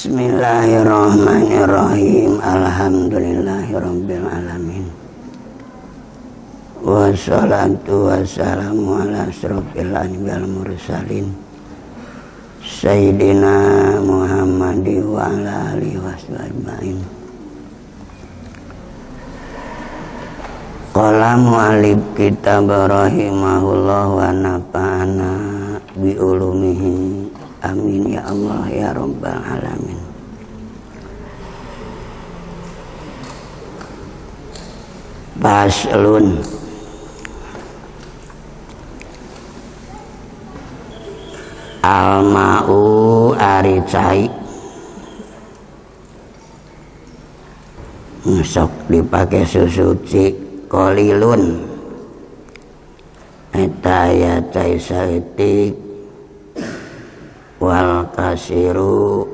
Bismillahirrahmanirrahim. Alhamdulillahirabbil alamin. Wassalatu wassalamu ala asrofil anbiya'i wal mursalin. Sayyidina Muhammad wa ala alihi washabihi ajmain. Qala mu'allif kitab rahimahullah wa nafa'ana bi ulumihi. Amin ya Allah ya rabbal alamin. Faslun. Al-ma'u ari cai sok dipake susuci qalilun eta aya cai saeutik wal kasiru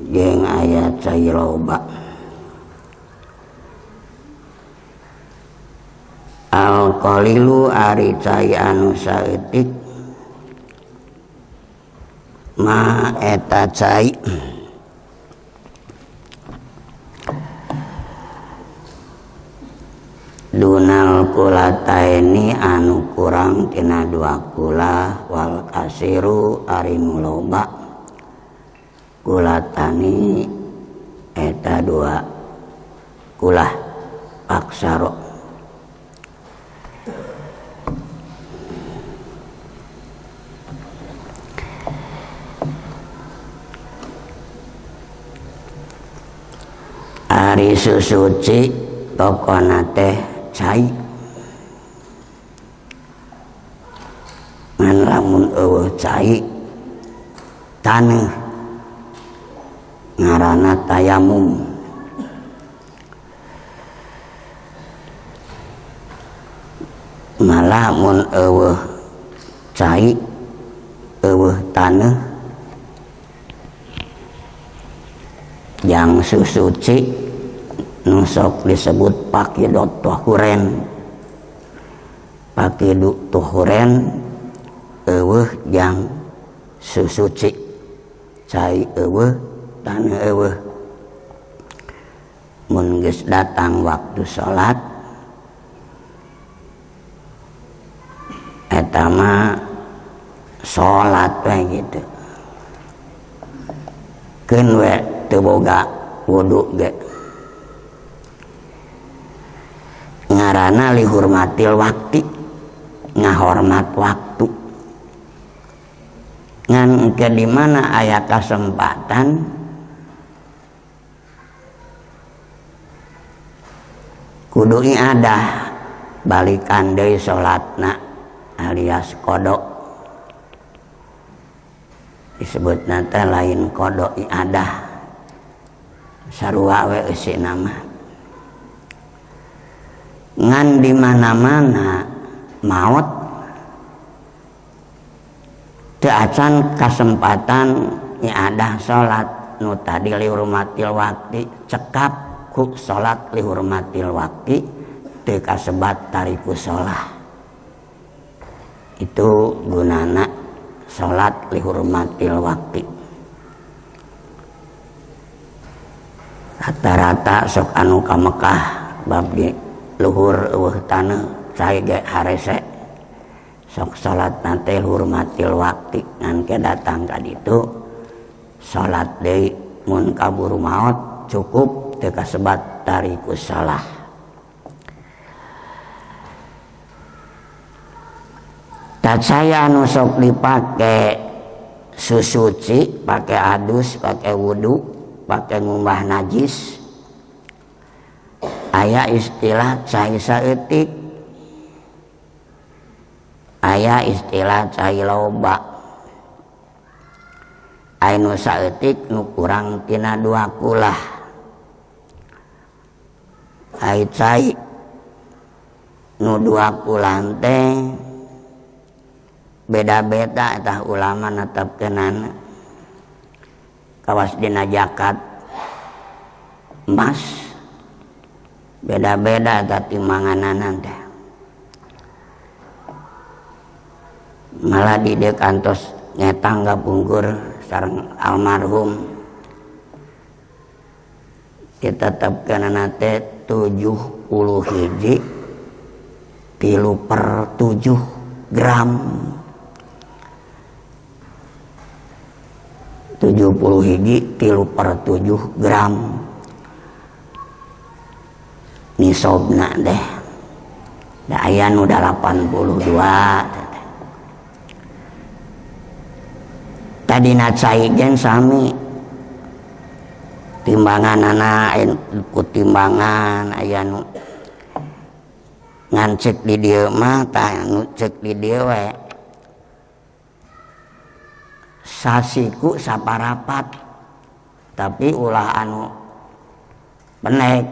jeung aya cai loba. Al qalilu ari cai anu saeutik ma eta cai dunal kulataini anu kurang tina dua kula wal kasiru ari nu loba kulatani eta dua kulah aksaro. Ari susuci pokona teh cai ngan lamun eueuh cai taneuh ngaranna tayamum. Malah mun eueuh cai eueuh taneuh yang susuci nu sok disebut pakidot tuhuren. Pakidot tuhuren eueuh jang susuci cai eueuh taneuh eueuh. Mun geus datang waktu salat eta mah salat we gitu. Keun we teu boga wudu ge. Ngaranna lihurmatil wakti, ngahormat waktu. Ngan engke di mana aya kasempatan kudu iadah balikan deui salatna alias qada. Disebutna teh lain qada iadah, sarua we eusina mah. Ngan di mana-mana maot teu acan kasempatan iadah salat nu tadi lihurmatil wakti cekap ku salat lihurmatil wakti teu kasebat tariku shalah. Itu gunana salat lihurmatil wakti. Rata-rata sok anu ka Mekah bab di luhur eueuh taneuh cai ge harese sok salat nate hurmatil wakti ngan ke datang ka ditu salat deui mun kaburu maot cukup teu kasebat tarikus shalah. Tacaya anu sok dipake susuci, pake adus, pake wudu, pake ngumbah najis. Aya istilah cai saeutik, aya istilah cai loba. Aya nu saeutik nu kurang tina dua kulah. Aya cai nu dua kulah teh beda-beda tah ulama netepkeunana. Kawas dina zakat emas beda-beda tah timbanganana teh. Malah di dieu kantos ngetang ka pungkur sareng almarhum ditetepkeunana teh 71 3/7 gram. 71 3/7 gram nisobna deh. Da aya nu 82. Tadina cai gen sami timbanganana ku timbangan aya nu ngan cek di dieu mah tah nu cek di dieu we sasiku saparapat, tapi ulah anu penek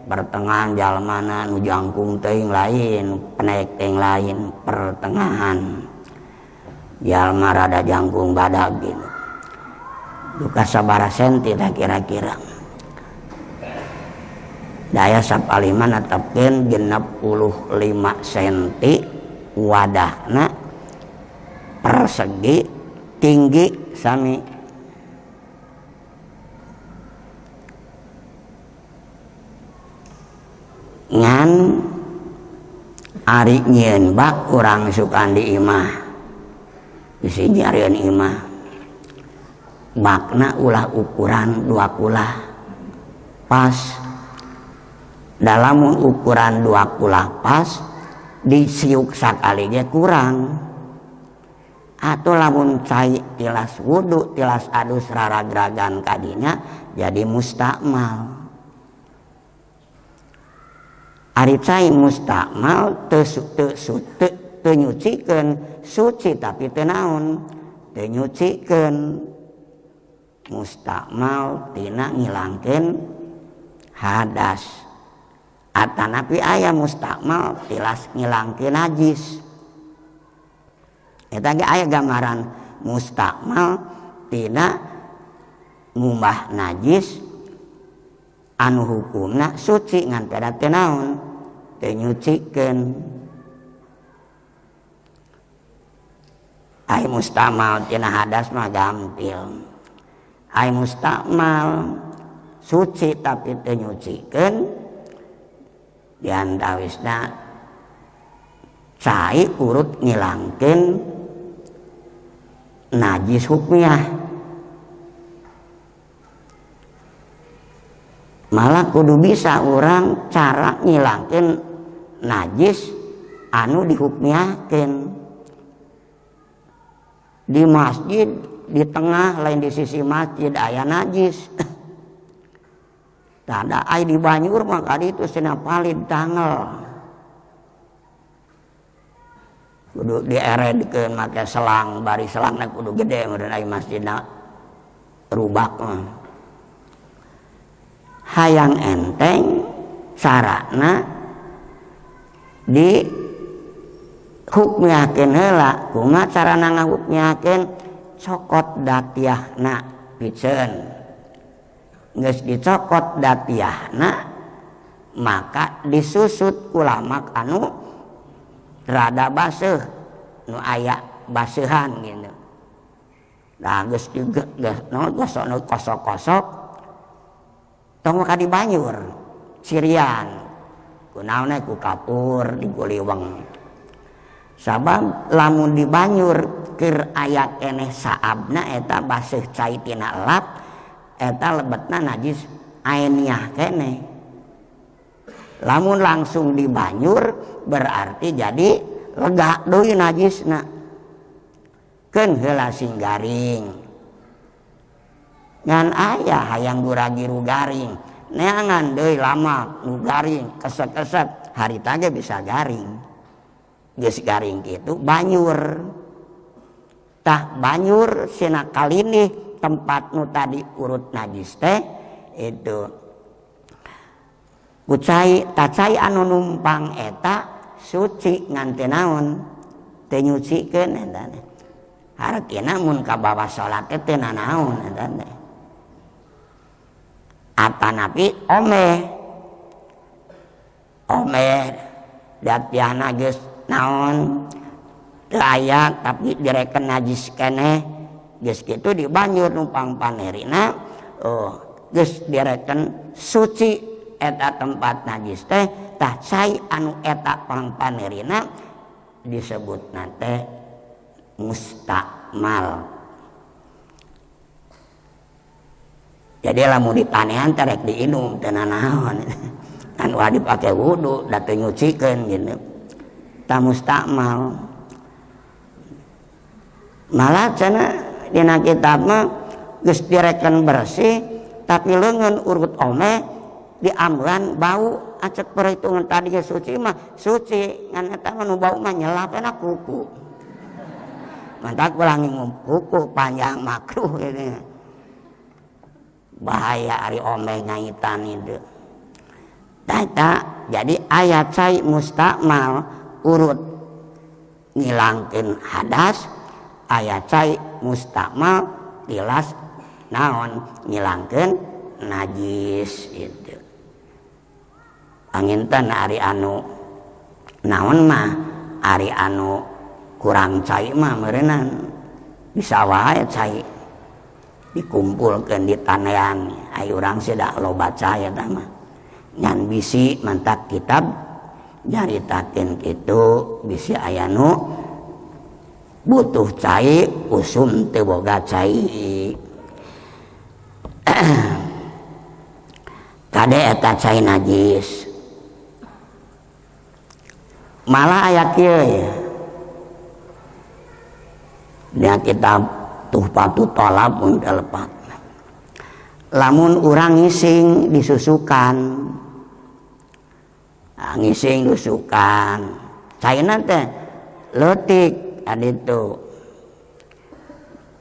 pertengahan jalmana nu jangkung teuing lain, penek teuing lain, pertengahan jalma rada jangkung badag gitu. Duka sabaraha senti tah kira-kira. Daya sapalima netepkeun 65 senti wadahna persegi tinggi sami. Ngan ari nyieun bak urang sukan di imah, bisi nyarieun imah bakna ulah ukuran 2 kulah pas. Dalamun ukuran 2 kulah pas disiuk sakali ge kurang. Atau lamun cai tilas wudu tilas adus raragragan kadinya jadi mustakmal. Ari cai mustakmal teu teu nyucikeun, suci tapi teu naon, teu nyucikeun. Mustakmal tina ngilangkeun hadas. Atanapi aya mustakmal tilas ngilangkeun najis. Eta ge aya gambaran mustakmal tina ngumbah najis anu hukumna suci ngan pada teu naon, teu nyucikeun. Ai mustakmal tina hadas mah gampil. Ai mustakmal suci tapi teu nyucikeun diantawisna cai urut ngilangkeun najis hukmiah. Malah kudu bisa orang cara ngilangkeun najis anu dihukmiahkeun. Di masjid di tengah lain di sisi masjid aya najis. Tanda ai di banyur mah kadi itu cenah palid tangel. Kudu dieredkeun make selang, bari selangna kudu gede meureun ai masjidna rubak mah. Hayang enteng carana di hukmiakeun heula. Kumaha carana ngahukmiakeun? Cokot datiahna piceun. Geus dicokot datiahna maka disusut ku lamak anu rada baseuh, nu aya baseuhan gitu. Nah geus geus nu kosok-kosok tong ka dibanyur cirian kunaon ku kapur diguliweng. Sabab lamun dibanyur keur aya keneh saabna eta baseuh cai tina elap eta lebetna najis ainiah keneh. Lamun langsung dibanyur berarti jadi lega deui najisna. Keun heula sing garing. Ngan aya hayang guragiru garing, neangan deui lama nu garing kesek-kesek harita ge bisa garing. Geus garing kitu banyur. Tah banyur sina kalinih tempat nu tadi urut najis teh itu. Ku cai tacai anu numpang eta suci ngan teu naon, teu nyucikeun eta teh. Hartina mun kabawa salat teh teu nanaon eta teh. Atanapi omeh. Omeh datiahna geus naon teu aya tapi direken najis keneh Geus kitu dibanjur nu pangpanerina oh geus direken suci eta tempat najis teh tah cai anu eta pangpanerina disebutna teh mustakmal. Jadi lamun ditanehan teh rek diinum teu nanaon. Kan ulah dipake wudu da teu nyucikeun gitu. Tah mustakmal. Malah cenah dina kitab mah geus direken bersih tapi leungeun urut ome diambean bau acek perhitungan tadi ge suci mah suci ngan eta mah nu bau mah nyelapna kuku. Mantak ulah nginum kuku panjang makruh gitu. Bahaya ari omeh ngaitan itu. Tah jadi ayat cai mustakmal urut ngilangkeun hadas, ayat cai mustakmal tilas naon ngilangkeun najis itu. Panginten ari anu naon mah ari anu kurang cai mah meureunnan bisa wae cai dikumpulkeun di tanean ai urang sih da loba cai eta mah ngan bisi mantak kitab nyaritakeun kitu bisi aya nu butuh cai usum teu boga cai. Kade eta cai najis malah aya kieu ya dina kitab Tuhfatut Thalab mun teu lepat. Lamun urang ngising disusukan. Nah, ngising disusukan. Caina teh leutik kaditu.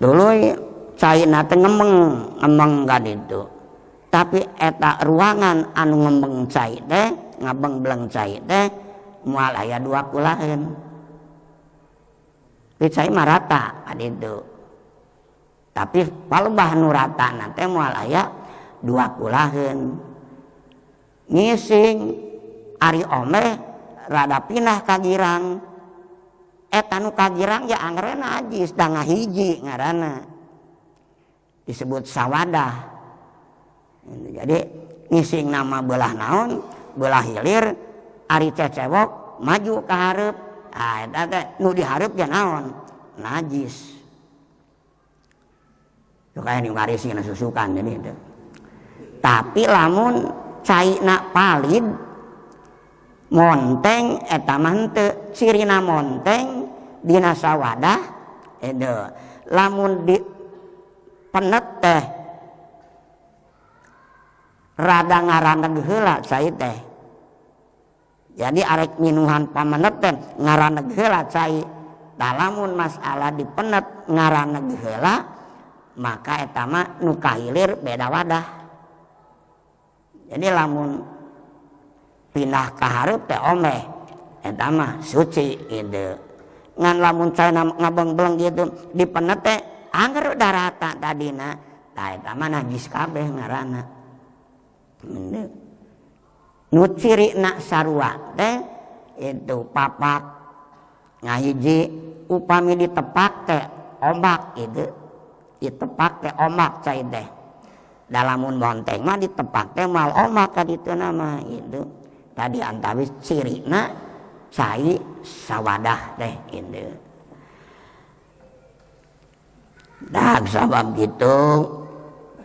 Tuluy caina teh ngemeng, ngemeng kaditu. Tapi eta ruangan anu ngemeng cai teh, ngabengbleng cai teh moal aya dua kulaheun. Tapi cai mah rata kaditu. Tapi palebah nu ratana teh moal aya dua kulaheun. Ngising ari omeh rada pindah ka girang. Eta nu ka girang ya angger najis da ngahiji ngaranna. Disebut sawadah. Jadi ngising nama belah naon, belah hilir ari cecewok maju ka hareup. Ah eta teh nu dihareup ge naon? Najis. Kayak diwarisi na susukan jadi itu. Tapi lamun caina palid monteng eta mah henteu, cirina monteng dina sawadah itu. Lamun di penet teh rada ngaraneg heula cai teh. Jadi arek minuhan pamenet teh ngaraneg heula cai. Tah lamun masalah dipenet ngaraneg heula maka eta mah nu kahilir beda wadah. Jadi lamun pindah ka hareup teh omeh eta mah suci gitu. Ngan lamun caina ngabengbleng gitu dipenet teh angger darata tadina tah eta mah najis kabeh ngaranna. Nu cirina sarua teh itu papak ngahiji upami ditepak teh ombak gitu. Ditepak teh ombak cai teh. Dalamun bonteng mah ditepak teh moal ombak ka ditu nama gitu. Tadi antawis cirina cai sawadah teh gitu. Dah sabab gitu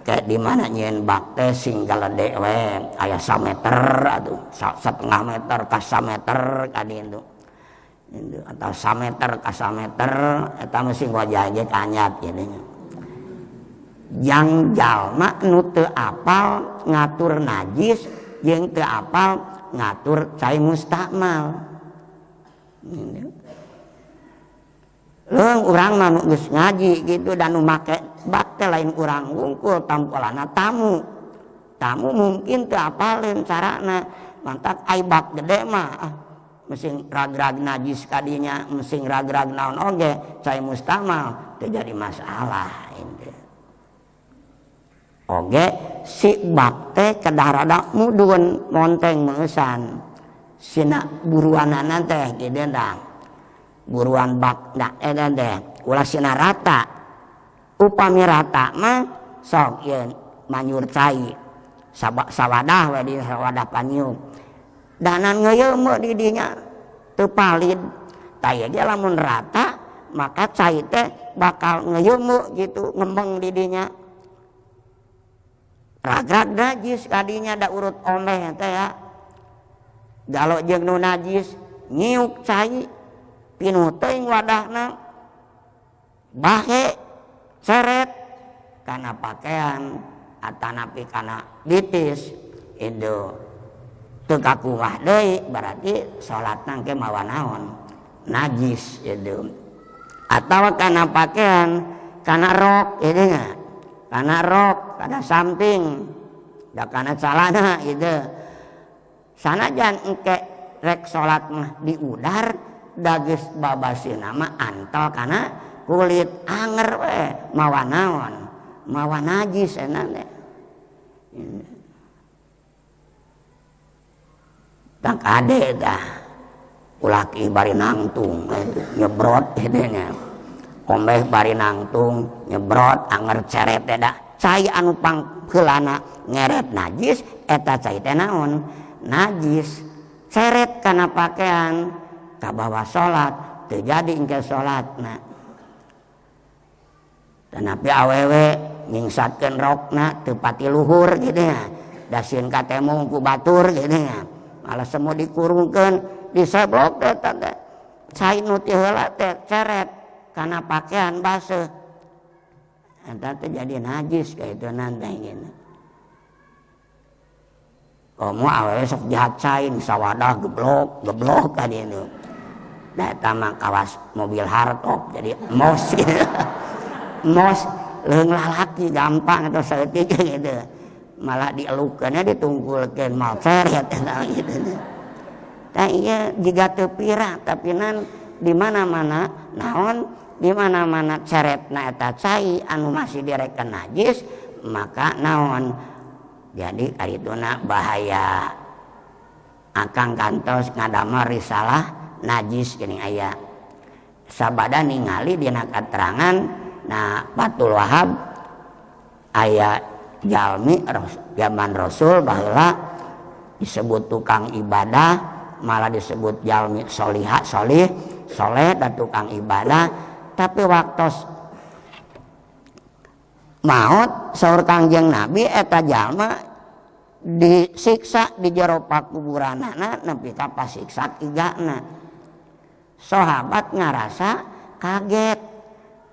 kayak di mana nyieun bak teh sing galede we aya sameter atuh setengah meter ka sameter ka ditu. Atau sameter ka sameter eta mah sing wajah ge kanyat gitu. Yang jalma nu teu apal ngatur najis jeung teu apal ngatur cai mustakmal. Leung urang mah nu geus ngaji gitu dan nu make bak teh lain urang wungkul tampolana tamu. Tamu mungkin teu apaleun carana. Mantak ai bak gede mah mesin rag-rag najis kadinya, mesin rag-rag naon oge cai mustakmal teu jadi masalah itu. Oge si bak teh kedah rada mudun monteng meusan. Sina buruanana teh kieu tah. Buruan bak da eta teh ulah sina rata. Upami rata mah sok ieu manyur cai sawadah we di sawadah panyiuk danan ngeuyeum di dinya teu palid. Tah ieu ge lamun rata maka cai teh bakal ngeuyeum gitu ngembeng di dinya. Ragrag najis kadinya da urut omeh teh ya. Galo jeung nu najis nyiuk cai pinuh teuing wadahna bahe seret kana pakaian atanapi kana bitis itu teu kakuah deui berarti salatna engke mawa naon najis itu. Atawa kana pakaian kana rok ieu nya kana rok kana samping da kana calana itu sanajan engke rek salat mah diudar da geus babasina mah antel kana kulit anger we mawa naon mawa najis eta teh. Tak ade dah ulaki bari nangtung nyebrot kitu nya omeh bari nangtung nyebrot anger ceret teh da cai anu pangheulana ngeret najis eta cai teh naon najis ceret kana pakaian kabawa salat teu jadi engke salatna. Tanapi awewe nyingsatkeun rokna teu pati luhur kitu nya da sieun katemu ku batur kitu nya malah semua dikurungkeun diseblok teh teh cai nu ti heula teh ceret kana pakaian baseuh eta teh jadi najis kitu nanti gitu. Komo awewe sok jahat cai sawadah geblok geblok ka dieu. Da eta mah kawas mobil hardtop jadi mos gitu. Mos leung lalaki gampang atau saeutik gitu. Malah dielukeunna ditungkulkeun mal ceret eta gitu. Tah ieu jiga teu pira tapi nan di mana-mana naon di mana-mana ceretna eta cai anu masih direken najis maka naon jadi karituna bahaya. Akang kantos ngadamel risalah najis geuning aya sabada ningali dina katerangan na Fathul Wahab aya jalmi zaman Rasul baheula disebut tukang ibadah malah disebut jalmi soliha solih soleh dan tukang ibadah tapi waktos maot saur Kangjeng Nabi eta jalma disiksa di jero pakuburanana nepi ka pasiksa igana. Sahabat ngarasa kaget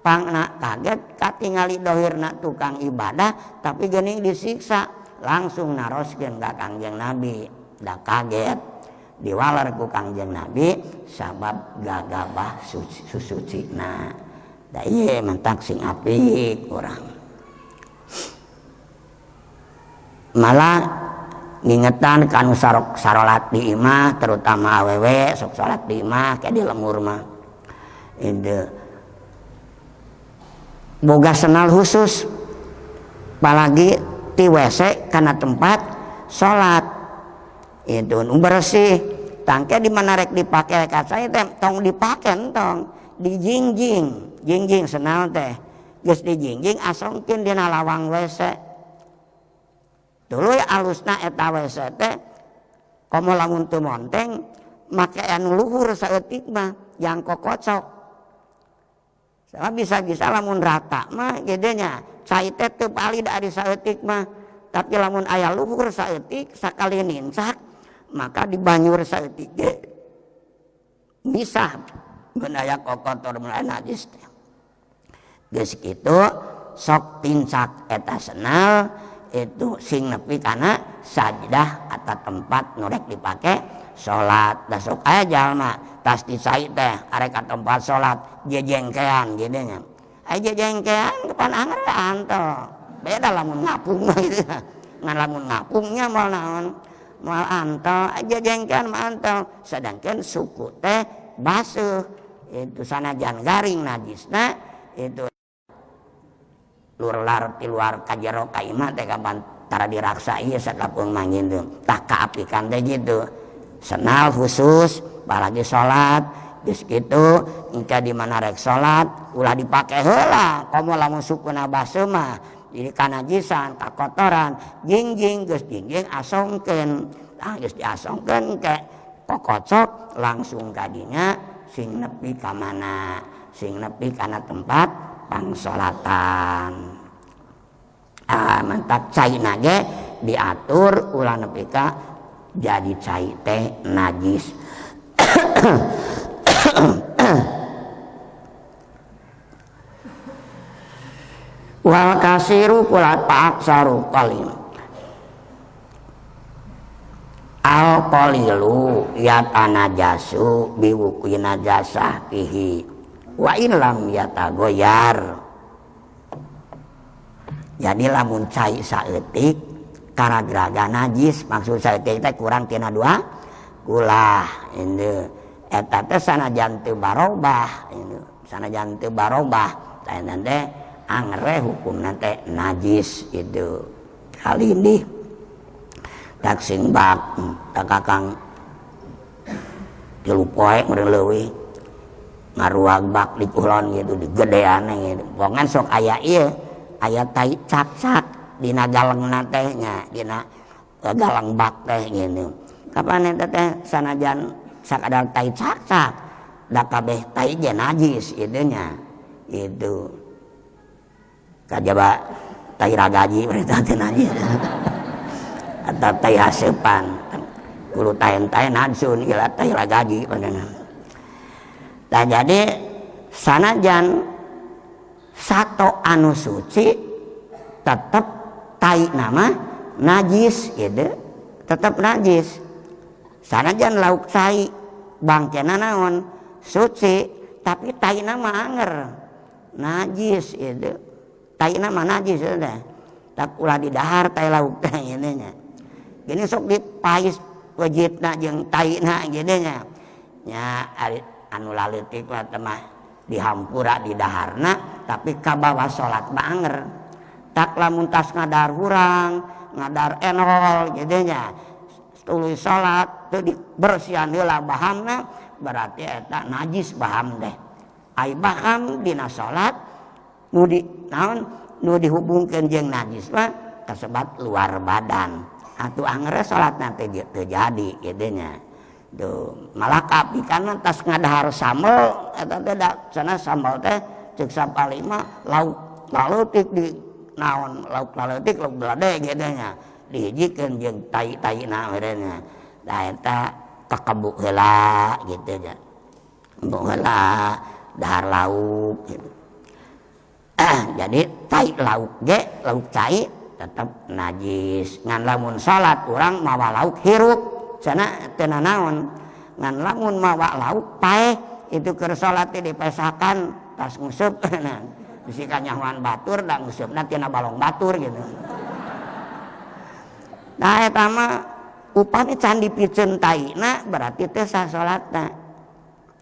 pangna kaget katingali dohirna tukang ibadah tapi geuning disiksa langsung naroskeun ka Kangjeng Nabi da kaget diwaler ku Kangjeng Nabi sabab gagabah susucina. Da ieu mentak sing apik urang malah ngingetan kanu sarolat di imah terutama awewe sok salat di imah kayak di lemur mah itu boga senal khusus apalagi ti WC kana tempat salat itu nu bersih tangke di mana rek dipake ka cai teh tong dipake entong dijingjing jingjing senal teh geus dijingjing asongkeun dina lawang WC tuluy alusna eta WC teh komo lamun teu monteng make anu luhur saeutik mah yang kokocok sama bisa-bisa lamun rata mah gedenya cai teh teu palid ari saeutik mah tapi lamun aya luhur saeutik sakali nincak maka dibanyur saeutik ge bisa mun aya kokotor mun aya najis teh geus kitu sok tincak eta senal itu sing nepi kana sajdah atau tempat nu rek dipake salat. Da sok aya jalma tas dicai teh arek ka tempat salat jejengkean gitu nya. Ai jejengkean kapan anger antel. Beda lamun ngapung mah gitu. Ngan lamun ngapungnya moal naon? Moal antel, ai jejengkean mah antel. Sedangkan suku teh baseuh itu sanajan garing najisna itu lurlar ti luar ka jero ka imah teh kapan tara diraksa ieu sakapeung mah gitu. Tah kaapikan teh gitu. Senal khusus apalagi salat Geus kitu engke di mana rek salat ulah dipake heula komo lamun sukuna baseuh mah jadi kanajisan kakotoran jingjing geus jingjing asongkeun tah geus diasongkeun engke kokocok langsung kadinya sing nepi ka mana sing nepi kana tempat pangsolatan. Ah mantak caina ge diatur ulah nepi ka jadi cai teh najis. Wal kasiru kula ta'aksaru qalil. Al qalilu yatanajasu biwuqi najasah fihi wa in lam yatagoyar. Jadi lamun cai saeutik karagraga najis, maksud saeutik teh kurang tina dua kulah ini eta teh sanajan teu barobah ini sanajan teu barobah teh teh angre hukumna teh najis itu. Kali ini tak sing bak tak kakang tilu poe meureun leuwih ngaruag bak di kulon gitu digedeane gitu. Bongan sok aya ieu aya tai cak-cak dina galengna teh nya dina galang bak teh gitu. Kapan eta teh sanajan sakadar tai cak-cak da kabeh tai ge najis kitu nya. Itu kajaba tai ragaji berarti teh najis. Atau tai haseupan kudu taen-taen najsun ieu tai ragaji padahal. Tah jadi sanajan sato anu suci tetep tai nama najis gitu, tetep najis. Sanajan lauk cai bangkena naon suci tapi tai nama anger najis gitu. Tai nama najis gitu teh. Tak ulah didahar tai lauk teh gitu nya. Gini sok dipais wajibna jeung taina gitu nya. Nya anu laleutik mah teh mah dihampura di daharna tapi kabawa salat mah anger. Tak lamun tas ngadar hurang, ngadar enol gitu nya. Tuluy salat teu dibersihan heula bahamna berarti eta najis baham teh. Ai baham dina salat nu di naon nu dihubungkeun jeung najis mah kasebat luar badan. Atuh anger salatna teh teu jadi kitu nya. Tuh malah kapikan mah tas ngadahar sambel eta teh da sana sambel teh ceuk sapalima lauk laleutik di naon lauk laleutik lauk belade kitu nya. Dihijikeun jeung tai-taina meureun nya. Da eta kakebuk heula kitu nya. Kebuk heula dahar lauk gitu. Jadi tai lauk ge lauk cai tetep najis. Ngan lamun salat urang mawa lauk hirup cenah teu nanaon. Ngan lamun mawa lauk paeh itu keur salat teh dipesakan tas nguseup. Nah, bisi kanyahoan batur da nguseupna tina balong batur gitu. Nah eta mah upami can dipiceun taina berarti teu sah salatna.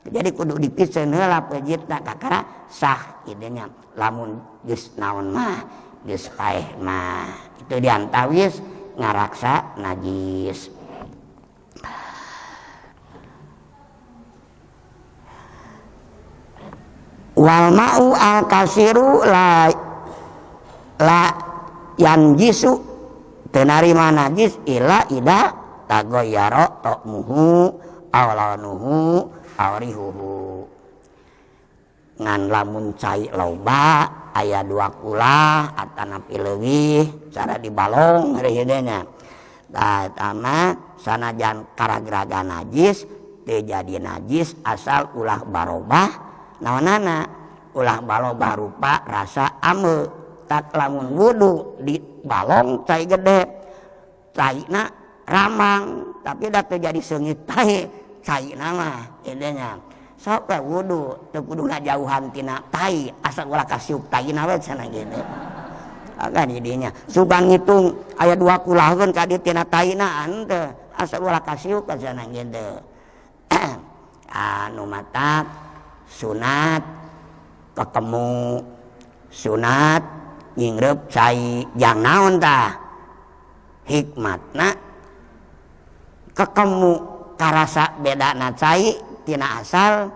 Jadi kudu dipiceun heula peujitna kakara sah kitu nya. Lamun geus naon mah geus paeh mah itu diantawis ngaraksa najis. Wal ma'u al kasiru la la yanjisu teu narima najis illa ida tagoyaro ta'muhu aw launuhu aw rihuhu. Ngan lamun cai loba aya dua kulah atanapi leuwih cara dibalong heureuyeuh nya. Tah eta mah sanajan karagraga najis teu jadi najis asal ulah barobah naonana ulah barobah rupa rasa ame. Tak lamun wudu di balong cai gede caina ramang tapi da teu jadi seungit tai caina mah kitu nya. Sok we wudu teu kudu ngajauhan tina tai asal ulah kasiuk taina we cenah kitu. Kan didinya sugan ngitung aya dua kulaheun ka dieu tina taina henteu asal ulah kasiuk cenah kitu. Anu matak sunat ketemu sunat nyingreup cai jang naon tah hikmatna ketemu karasa bedana cai tina asal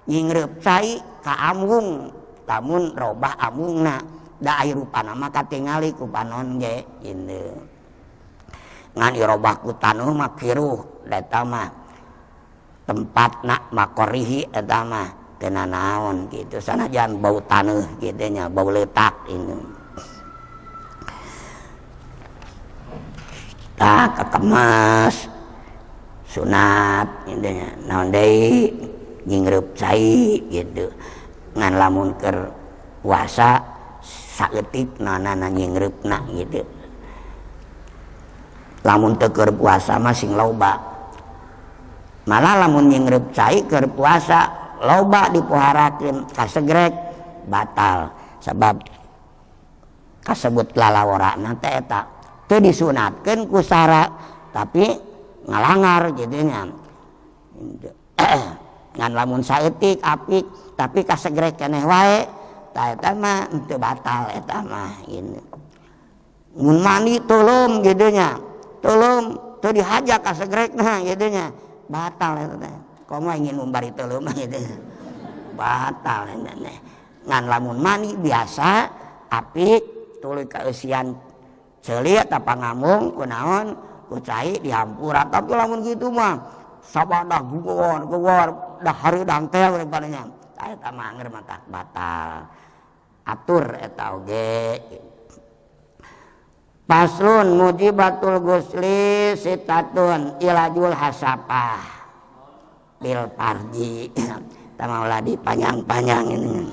Nyingreup cai ka ambung lamun robah ambungna da ai rupana mah katingali ku panon ge gitu. Ngan irobah ku taneuh mah kiruh eta mah tempatna makorihi eta mah teu nanaon gitu sanajan bau taneuh kitu nya bau leutak ini. Tah kakemas sunat gitu nya naon deui nyingreup cai gitu ngan lamun keur puasa saeutik naonana nyingreupna gitu. Lamun teu keur puasa mah sing loba. Malah lamun nyingreup cai keur puasa loba dipoharakeun kasegrek batal sebab kasebut lalaworana teh eta teu disunatkeun ku sara tapi ngalangar kitu nya. Ngan lamun saeutik apik tapi kasegrek keneh wae tah eta mah teu batal eta mah gitu. Mun mandi teuleum kitu nya, teuleum teu dihaja kasegrekna kitu nya, batal eta teh. Komo nginum bari teuleum mah kitu. Batal eta teh. Ngan lamun mandi biasa apik tuluy kaeusian ceuli eta pangamung kunaon ku cai dihampura. Tapi lamun kitu mah sabada gugon gugon dah hareudang teh urang nya. Tah eta mah anger mah batal. Atur eta oge. Faslun mujibatul gusli sitatun ilajul hasapah bil parji. Tah maulah dipanjang-panjang ini.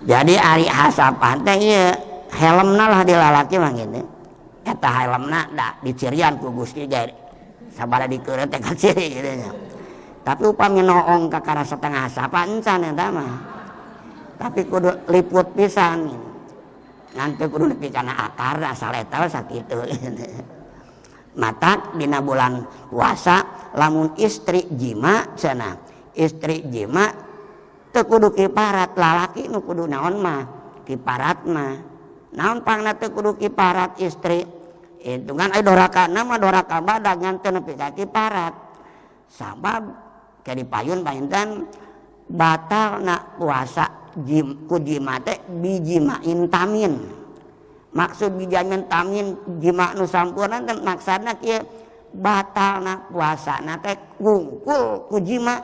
Jadi ari hasapah teh ieu helmna lah di lalaki mah kitu. Eta helmna da dicirian ku Gusti ge sabada dikeureut teh kaciri kitu nya. Tapi upami noong ka kana setengah hasapah encan eta mah. Tapi kudu liput pisan ngan teu kudu nepi kana akar asal eta we sakitu. Matak dina bulan puasa lamun istri jima cenah, istri jima teu kudu kiparat, lalaki nu kudu naon mah kiparat mah. Naon pangna teu kudu kiparat istri? Itu kan ai dorakana mah doraka badag ngan teu nepi ka kiparat. Sabab ke dipayun panginten batalna puasa jim ku jima teh bijimain tamin. Maksud bijimain tamin jima nu sampurna teh maksudna kieu batalna puasana teh kungkul ku jima.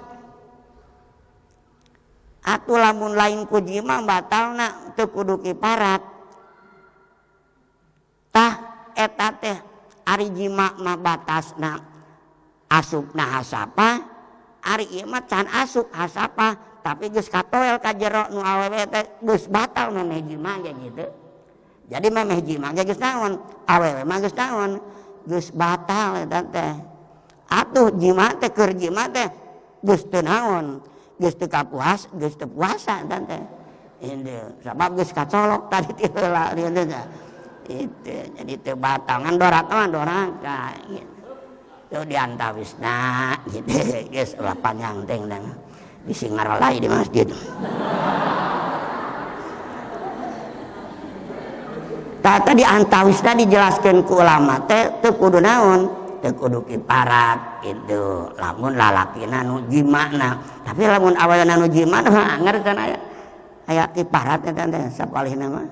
Atuh lamun lain ku jima batalna teu kudu kiparat. Tah eta teh ari jima mah batasna asupna hasapah, ari ieu mah can asup hasapah tapi geus katoel ka jero nu awewe teh geus batal memeh jima ge gitu. Jadi memeh jima ge geus naon, awewe mah geus naon, geus batal eta teh. Atuh jima teh keur jima teh geus teu naon, geus teu kapuas, geus teu puasa eta teh. Ieu sabab geus kacolok tadi ti heula ieu teh. Itu jadi teu batal ngan doraka mah doraka gitu. Teu diantawisna gitu geus ulah panjang teh bisi ngarelai di masjid. Tah tadi antawisna dijelaskeun ku ulama teh teu kudu naon, teu kudu kiparat gitu. Lamun lalakina nu jimana, tapi lamun awalna nu jimana mah anger kan aya kiparat eta teh sapalihna mah.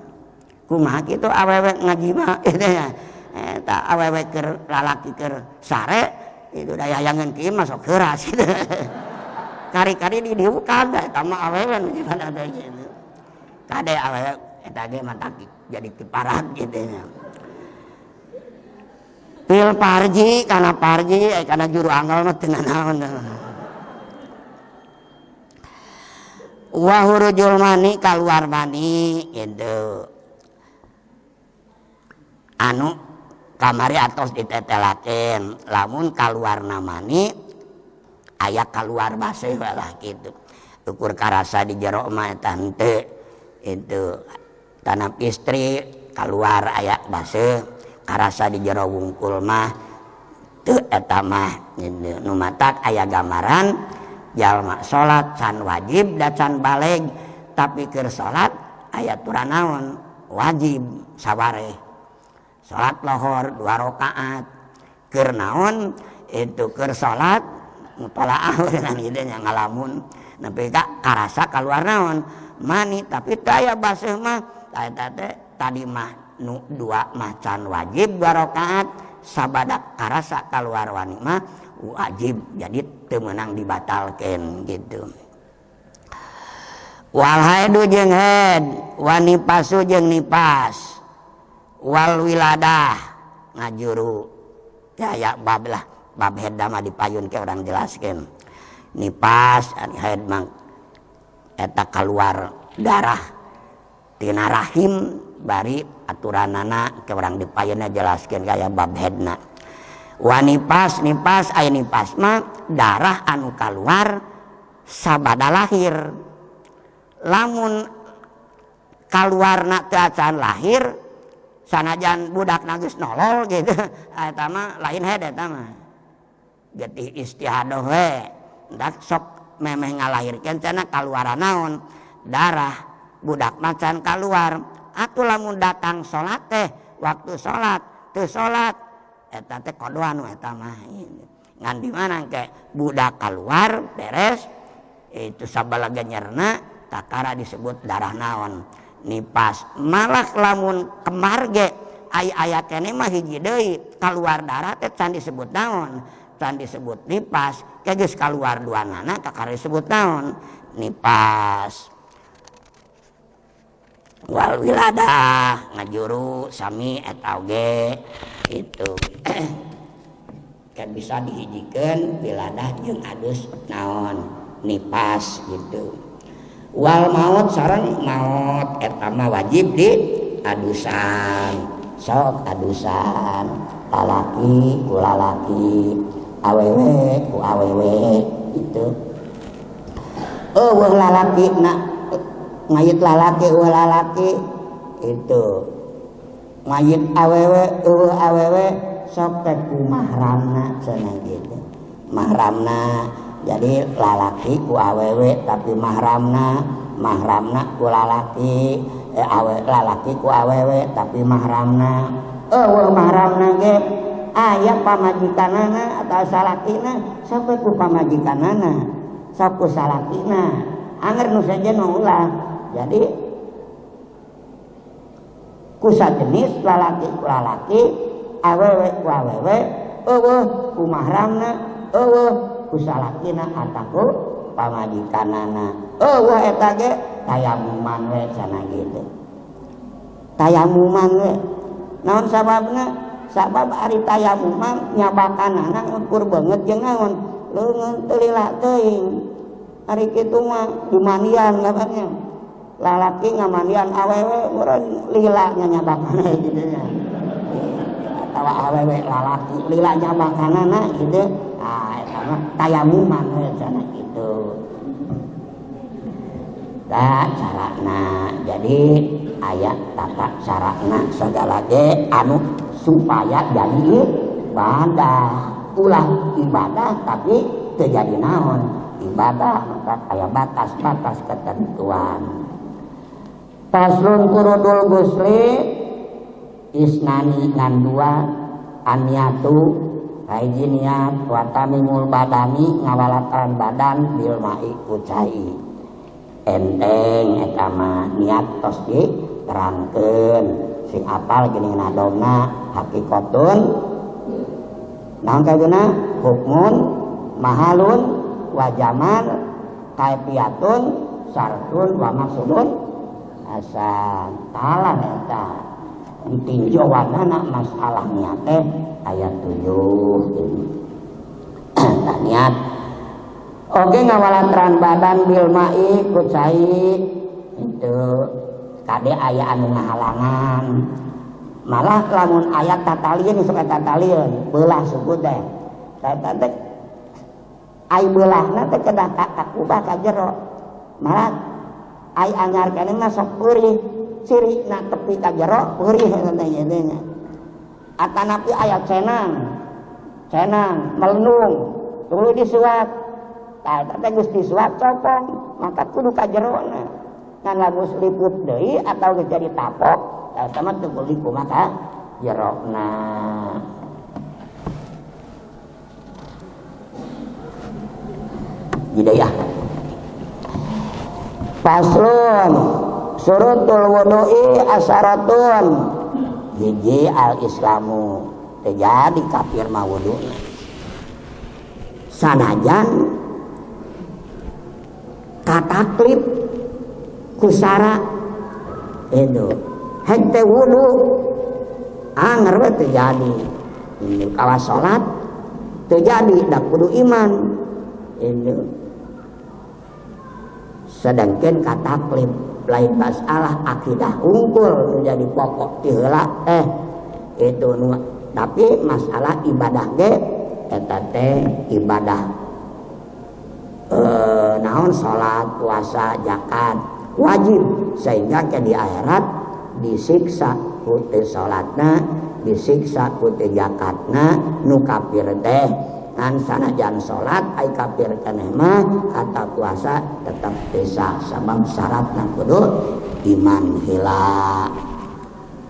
Kumaha kitu awewe ngajima gitu ya. Eta awewe keur lalaki keur sare itu daya hayangeun kieu mah sok heuras gitu. Kari-kari didiukan da eta mah awewe nu jimana teh gitu. Kade awewe eta ge mah jadi kiparat gitu nya. Pil parji kana parji kana juru anggal mah teu nanaon. Wa hurujul mani kaluar mani gitu. Anu kamari atos ditetelakeun lamun kaluarna mani aya kaluar baseuh lah gitu. Ukur karasa di jero mah eta henteu itu. Tanap istri kaluar aya baseuh karasa di jero wungkul mah teu eta mah gitu. Nu matak aya gambaran jalma salat can wajib da can baleg tapi keur salat aya aturan naon wajib sawareh. Salat lohor 2 rakaat keur naon Itu keur salat mutalaah dengan gitu nya ngalamun nepi ka karasa kaluar naon mani tapi teu aya baseuh mah eta teh tadi mah nu dua mah can wajib 2 rakaat sabada karasa kaluar wani mah wajib jadi teu meunang dibatalkeun gitu. Wal haidu jeung haid wa nifasu jeung nifas wal wiladah ngajuru ya bab lah bab haid mah dipayun ke urang jelaskeun nifas haid mah eta kaluar darah tina rahim bari aturanana ke urang dipayunna jelaskeun kaya bab haidna. Wa nifas nifas aya nifas mah darah anu kaluar sabada lahir. Lamun kaluarna teu acan lahir sanajan budakna geus nolol gitu eta mah lain haid eta mah getih istihadah we ndak sok memeh ngalahirkeun cenah kaluaran naon darah budak mah can kaluar atuh lamun datang salat teh waktu salat teu salat eta teh kodoan we eta mah ngan di mana ke budak kaluar beres itu sabalaga nyerna kakara disebut darah naon nipas. Malah lamun kemar ge ai aya keneh mah hiji deui kaluar darah teh can disebut naon can disebut nipas ke geus kaluar duanana kakara disebut naon nipas. Wal wiladah ngajuru sami eta oge itu kan bisa dihijikeun wiladah jeung adus naon nipas gitu. Wal maut sareng maut eta mah wajib di adusan sok adusan lalaki ku lalaki awewe ku awewe gitu. Eueuh lalaki na mayit lalaki eueuh lalaki itu mayit awewe eueuh awewe sok teh ku mahramna cenah gitu mahramna. Jadi lalaki ku awewe tapi mahramna mahramna ku lalaki awe lalaki ku awewe tapi mahramna eueuh mahramna ge aya pamajikanana atau salakina sampai ku pamajikanana sok ku salakina anger nu sejen mah ulah. Jadi ku sajenis lalaki ku lalaki awewe ku awewe eueuh ku mahramna eueuh ku salakina ataku pamajikanana eueuh eta ge tayamuman we cenah gitu tayamuman we naon sababna sabab ari tayamuman nyabakanana ukur beungeut jeung naon leungeun teu lila teuing ari kitu mah dimandian katanya lalaki ngamandian awewe meureun lila nyabakanana gitu nya atawa awewe lalaki lila nyabakanana gitu ah eta mah tayamuman we cenah kitu tah carana. Jadi aya tata carana sagala ge anu supaya jadi ibadah ulah ibadah tapi teu jadi naon ibadah maka aya batas-batas ketentuan. Faslun furudul gusli isnani ngan dua aniatu hiji niat wa tamimul badani ngawalatan badan bil ma'i ku cai enteng eta mah niat tos diterangkeun sing apal geuning nadomna hakikatun naon kaguna hukmun mahalun wa jamal kaifiyatun syartun wa maksudun hasan taala eta tinjauanana masalah niat teh ayat 7 tah niat oge ngawalatran badan bil ma'i ku cai itu kade aya anu ngahalangan malah lamun aya tatalieun sok tatalieun beulah suku teh eta teh ai beulahna teh kedah kakubah ka jero malah ai anyar keneh mah sok peurih ciri na tepi ka jero peurih eta teh ieu nya atanapi aya cenang cenang melendung tuluy disuap tah eta teh geus disuap copong maka kudu ka jerona ngan lamun liput deui atau geus jadi tapok eta mah teu kudu dikumaha jerona. Hidayah. Faslun surutul wudu'i asyaratun. Hiji al-islamu terjadi kafir mah wuduna. Sanajan kataklif kusara itu hek teh wudu anger we teu jadi. Kawas salat teu jadi da kudu iman. Itu sedangkan kataklif lain masalah akidah unggul menjadi pokok ti heula teh itu nu tapi masalah ibadah ge eta teh ibadah naon salat puasa zakat wajib sehingga ke di akhirat disiksa ku teu salatna disiksa ku teu zakatna nu kafir teh ngan sanajan salat ai kafir keneh mah atau puasa tetap bisa sabab syaratna kudu iman heula.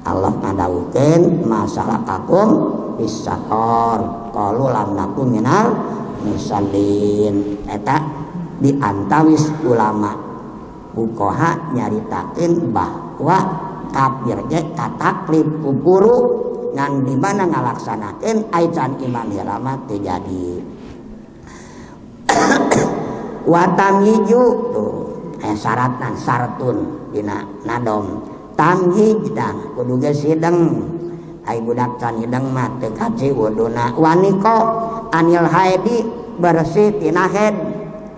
Allah ngadawuhkeun masalakakum bisaqor qalu lam naku minal musallin. Eta di antawis ulama fuqaha nyaritakeun bahwa kafir ge kataklif kufuru ngan di mana ngalaksanakeun ai can iman heula mah teu jadi. Wa tamyiju tuh syaratna syaratun dina nadom tamyij dah kudu ge sideng ai budak can hideng mah teu kaci wuduna. Waniko anil haidi bersih tina haid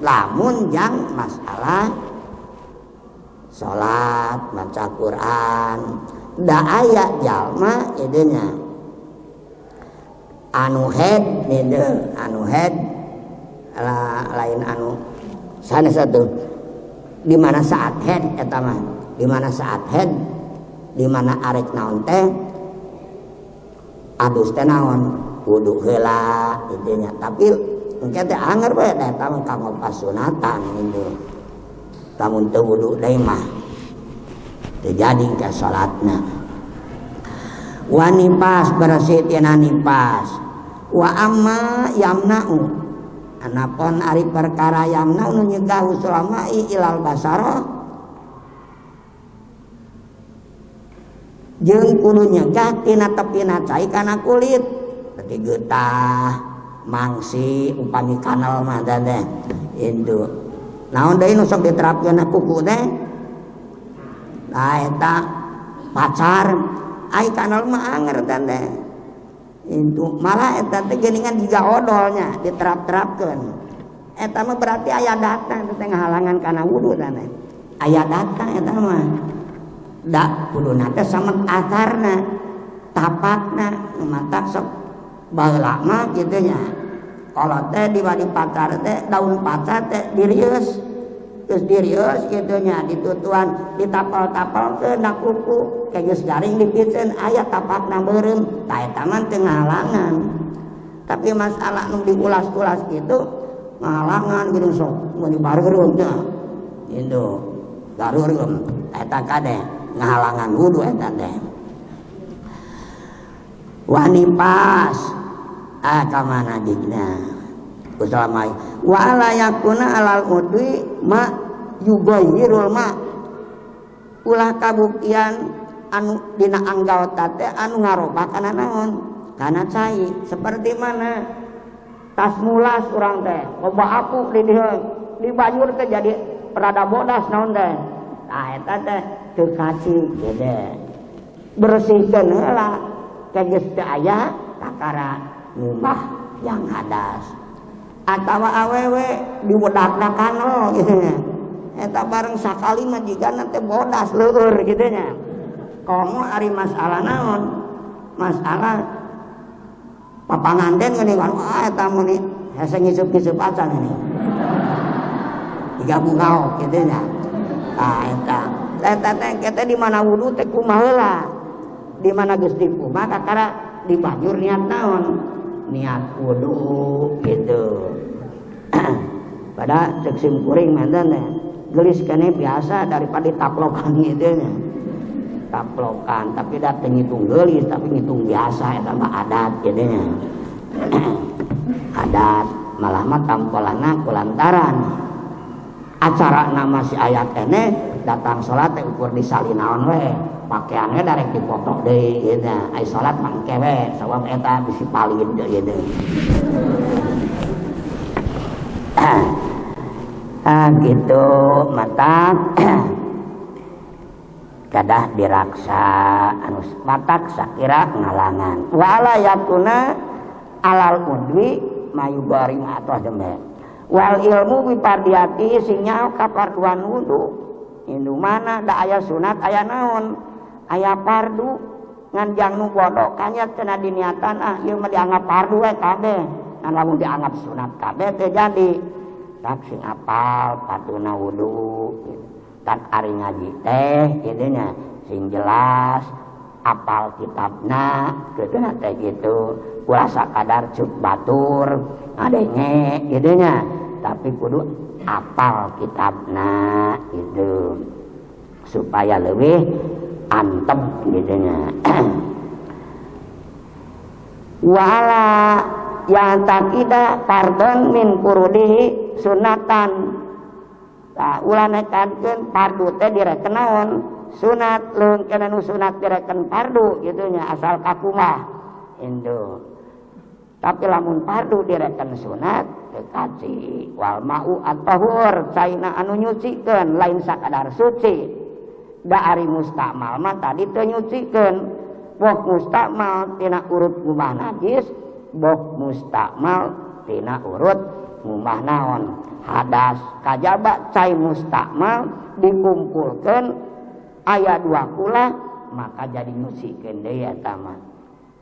lamun jang masalah salat maca Quran da aya jalma idenya anu head ide anu head lain anu sanes atuh di mana saat head eta mah di mana saat head di mana arek naon teh adus teh naon wudu heula idenya tapi engke teh anger we eta mah kanggo pasunatan gitu lamun teu wudu deui mah terjadi ke salatna. Wa nifas bersih tina nifas. Wa amma yamna'u anapun ari perkara yamna'u nu nyegah usulama'i ilal basara jeung kudu nyegah tina tepina cai kana kulit berarti getah mangsi upami kanal mah teh indu naon deui nu sok diterapkeun na kuku teh. Nah eta pacar ai kanal mah anger teh itu malah eta teh geuningan jiga odolnya diterap-terapkeun eta mah berarti aya data teh ngahalangan kana wudu teh aya data eta mah da kuduna teh samet asarna tapakna matak sok baheula mah kitu nya kalau teh di badi pacar teh daun pacar teh dirieus terus dirius gitu nya ditutuan ditapal-tapal ke na kuku geus garing dipiceun aya tapakna beureum tah eta mah teu ngahalangan tapi masalah nu diulas-ulas gitu ngahalangan geuning sok mun dibareureum nya gitu gareureum eta kade ngahalangan wudu eta teh wanipas ah ka mana jigna usalamai wa ala yakuna alal udwi ma yugayyirul ma ulah kabuktian anu dina anggota teh anu ngarobah kana naon kana cai seperti mana tas mulas urang teh loba apu di dieu di banjur teh jadi rada bodas naon teh tah eta teh teu kaci gede bersihkeun heula geus teu aya kakara ngumbah yang hadas atawa awewe diwedakna kanal gitu nya eta bareng sakali mah jigana teh bodas leueur gitu nya komo ari masalah naon masalah papanganten geuning wah eta mun hese ngisup-ngisup acan ini tiga bungau gitu nya tah eta eta teh kita di mana wudu teh kumaha heula di mana geus dikumaha kakara dibanjur niat naon niat wudu gitu. Pada cek sim kuring mantan teh gelis kene biasa daripada taplokan gitu nya taplokan tapi da teu ngitung gelis tapi ngitung biasa eta mah adat gitu nya. Adat. Malah mah tampolana kulantaran acara nama si ayat ini datang sholat teh ukur disalin naon we, pakaiannya darek dipoto deui gitu. Ai sholat mah engke we, sabab eta bisi palid gitu. Ah gitu, mata kadah diraksa anu matak sakira ngalangan wala yakuna alal udwi mayugaring atau jembe wal ilmu bipardiati sinyal kaparduan wudu. Indu mana da aya sunat aya naon aya fardu, ngan jang nu bodoh kanya cenah diniatan ah ieu mah dianggap fardu we kabeh, ngan lamun dianggap sunat kabeh teu jadi. Tak sing apal farduna wudu kan ari ngaji teh kitu nya sing jelas apal kitabna kitu na teh gitu, ulah sakadar cuk batur ngadenge kitu nya, tapi kudu apal kitabna gitu supaya lebih antep gitu nya. Wala yang takida fardon min furudihi sunatan. Tah ulah nekankeun fardu teh direken naon sunat, leung kana nu sunat direken fardu kitu nya asal kakumah indu. Tapi lamun fardu direken sunat teu kaci. Wal ma'u at-tahur caina anu nyucikeun lain sakadar suci. Da ari mustakmal mah tadi teu nyucikeun. Boh mustakmal tina urut ngubah najis, boh mustakmal tina urut ngubah naon hadas. Kajaba cai mustakmal dikumpulkeun aya dua kula maka jadi nyucikeun deui eta mah.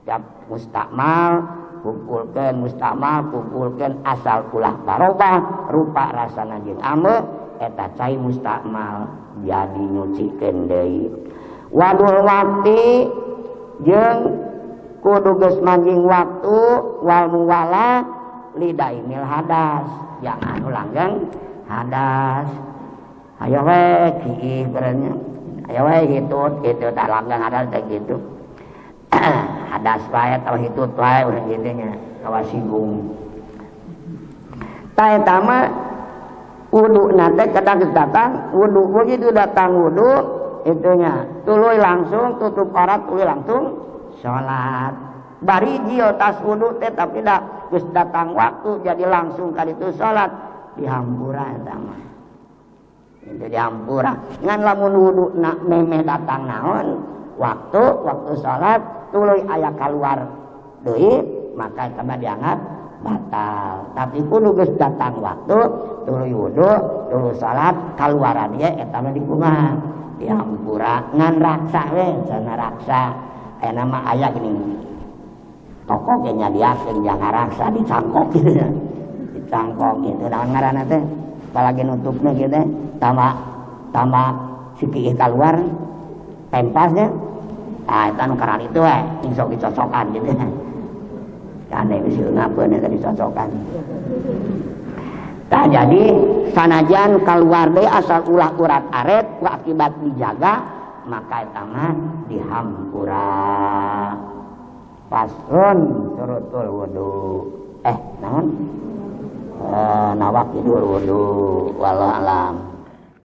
Tiap mustakmal kumpulkeun, mustakmal kumpulkeun asal ulah barobah rupa rasana jeung ame eta cai mustakmal jadi nyucikeun deui. Wadul wakti jeung kudu geus manjing waktu wal muwala lidaimil hadas, jangan anu langgeng hadas. Ayo we kiih berenya, ayo we hitut kitu tah langgeng hadas teh kitu. Hadas wae atau hitut wae urang kitu nya kawas singgung. Tah eta mah wuduna teh kadang geus datang wudu, begitu datang wudu itunya tuluy langsung tutup aurat, tuluy langsung salat. Bari jil tas wudu teh tapi dah geus datang waktu jadi langsung ka ditu salat dihampura eta mah. Itu dihampura. Ngan lamun wudu na memeh datang naon waktu waktu salat tuluy aya kaluar deui maka eta mah dianggap batal. Tapi kudu geus datang waktu tuluy wudu tuluy salat kaluaran ieu eta mah dikumaha dihampura. Ngan raksa we cenah raksa aya nama aya geuning toko ge nyadiakeun jangan raksa dicangkok gitu ya. Dicangkok gitu naon ngaranna teh apalagi nutupna kieu teh tambah tambah sikiih kaluar tempasnya. Ah eta nu karari itu we sing sok dicocokan gitu. Kane geus ngapeun eta dicocokan. Tah jadi sanajan kaluar deui asal ulah urat aret ku akibat dijaga maka eta mah dihampura. Faslun surutul wudu. Naon? Nawakidul wudu wallahu alam.